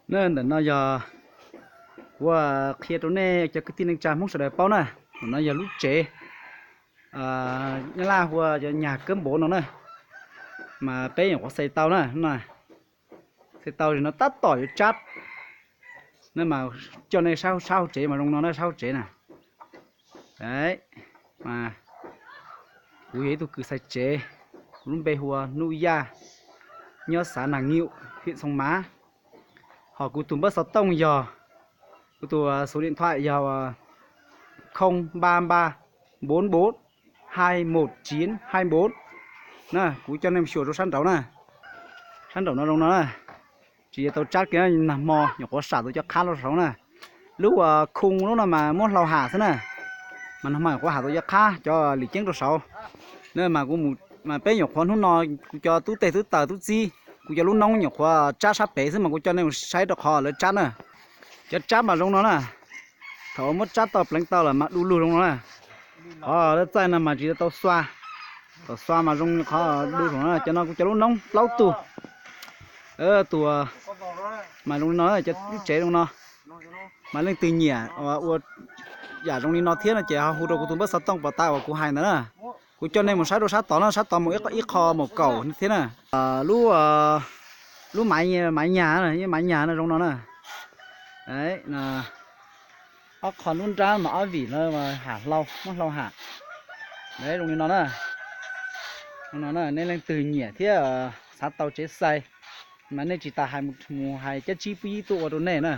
Na, ntawm no yog kuv qhia rau nej cov kwv tij neej tsa Hmoob sawv daws paub na. Ntawm no yog lub tsev, Nyab Laj hu ua cov nyag kab npov no na, mas peb nyuam qhuav xais tau na. Xais tau no tab tom yuav tsab na, mas coj nej sab hauv tsev mas zoo no na, sab hauv tsev na. Mas kuv yog ib tug kws xais tsev, kuv lub npe hu ua Nuj Yaj, nyob xav Nas Nyium, hiam Txhoos Mav. Ho kuv tus npawb xov tooj yog, kuv tus xuv diam thaj yog không ba ba bốn bốn hai một chín hai bốn na. Kuv coj nej mus xyuas rau sab nraud na. Sab nraum no zoo no na. Tsis yog tau tsab kiag, nag hmo nyuam qhuav sam tus cov qhab los saud na. Lub khoo lub no mas muab hlau ham xwb na, mas nag hmo nyuam qhuav ham tus cov qhab cov lim ceeb rau saud na. Mas peb nyuam qhuav hnub no, kuv cov tub teg tub taws tub txib, kuv cov lub noob nyuam qhuav tsab sab pem xwb mas kuv coj nej mus saib rau qhov lawv tsab na. Cov tsab mas zoo no na. Thaum muab tsab tau pleev tau lawm mas du lug zoo no na. Qhov lawv txaij no mas tsis tau xua, thaum xua mas zoo qhov du zoo na. Cov no kuv cov lub noob plaub tug, tus mas zoo li no, cov lub tsev zoo no. Mas leej twg nyiam ua yam zoo li no thiab no ces ho hu rau kuv tus npawb xov tooj pov tas uas kuv hais ntawd na. Kuv coj nej mus saib rau sab tod na, sab tod mus ib qho mus kaum thiab na. Lub, lub maiv nyag, maiv nyag no zoo no na. Ob qho lub nrab mas ob vim lawv ham hlau, muab hlau ham. Zoo li no na. Nej leej twg nyiam thiab xav tau tsev xais mas nej tsis tas hais mus hais cab tsib pub yib tuaj ua rau nej na.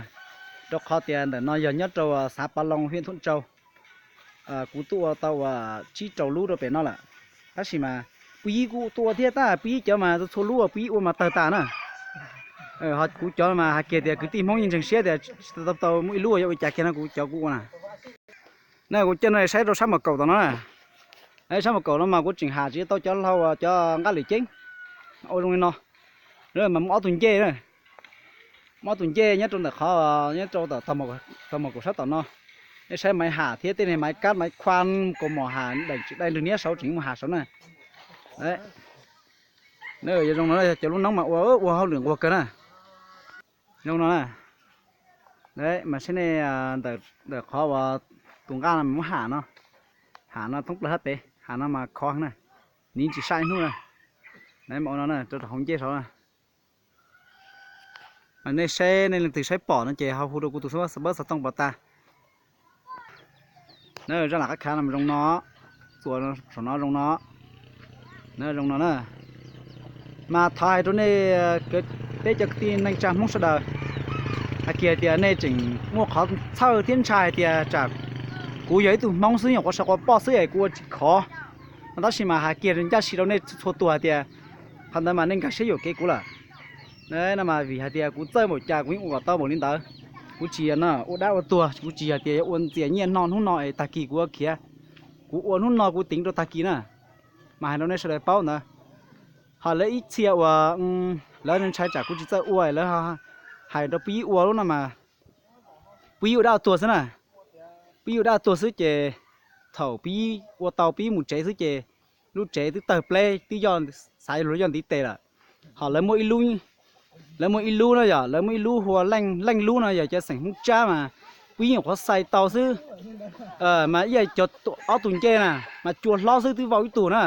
Rau qhov tias ntawm no yog nyob rau xav Pav Loo hiam Thuam Tsau. Kuv tuaj ua tau uas tsib rau lub rau pem no lawm, tab sis mas pub yib kuj tuaj ua thiab, tab pub yib cov mas txhua lub pub yib ua mas tawg tas na. Kuv cov mas hais kiag tias kwv tij Hmoob yeej ntseeg siab tias tsis tau tau muaj ib lub yuav ua cas kiag no kuv cov kuv ua na. Na kuv coj nej saib rau sab mos kaum tom no na. Sab mos kaum no mas kuv tseem ham tsis tau cov hlau, cov nqaj lwm ceeb ua zoo li no. Mas muaj ob tug ncej, muaj ob tug ncej nyob rau ntawm qhov, nyob rau tom mos kaum sab tom no. Nej saib maiv ham thiab tej niag maiv kab maiv khuam kaus mom ham deem tsis dai nrwg niab saud tseem mus ham saud na. Yog zoo no, cov lub noob mas ua ua hauj lwm nquag kawg na. Zoo no na. Mas saib nej, ntawm qhov uas tus nqaj no muab ham no, ham no thoob plaws hab pem, ham no mas khov na, niv tsis saj ib hnub na. Mas ua no na, rau hauv ncej saud na. Nej saib, nej leej twg saib pom no ces ho hu rau kuv tus npawb xov tooj pov tas. Na, zaj lam qab khav no zoo no, txuas saum no zoo no. Na, zoo no na. Mas thov hais rau nej, peb cov kwv tij neej tsa Hmoob sawv daws hais kiag tias nej tseem muaj qhov txhawj thiab ntshai hais tias tsam kuv yog ib tug Hmoob xwb, nyuam qhuav sawv quas poj xwb es kuv ua tsis khov. Tab sis mas hais kiag ncaj si rau nej txhua tus hais tias qhov ntawd mas nej nkag siab yuam kev kuv lawm. No mas vim hais tias kuv txawj npaum cas kuv yeej ua kom tau npaum li ntawd. Kuv tsis yog ua dab ua tuag, kuv tsis yog tias yuav ua ntxias nyiaj no hnub no es tag kis kuv ua khiav. Kuv ua hnub no kuv teev rau tag kis na. Mas hais rau nej sawv daws paub ntawd. Ho lawv ib txhia uas lawv ntshai tsam kuv tsis txawj ua, lawv hais rau pub yib ua lub no mas pub yib ua dab ua tuag xwb na. Pub yib ua dab ua tuag xwb ces thaum pub yib ua tau pub yib mus tsev xwb ces lub tsev twb tawg pleb twb yog, xav yog luag yog ntiv tes lawm. Ho lawv muaj ib lub, lawv muaj ib lub no yog, lawv muaj ib lub hu ua Leej Lub no yog cov xeem Hmoob Tsab mas pub yib nyuam qhuav xais tau xwb. Mas ib yam cov ob tug ncej na mas cua hlob xwb twb vau ib tug na.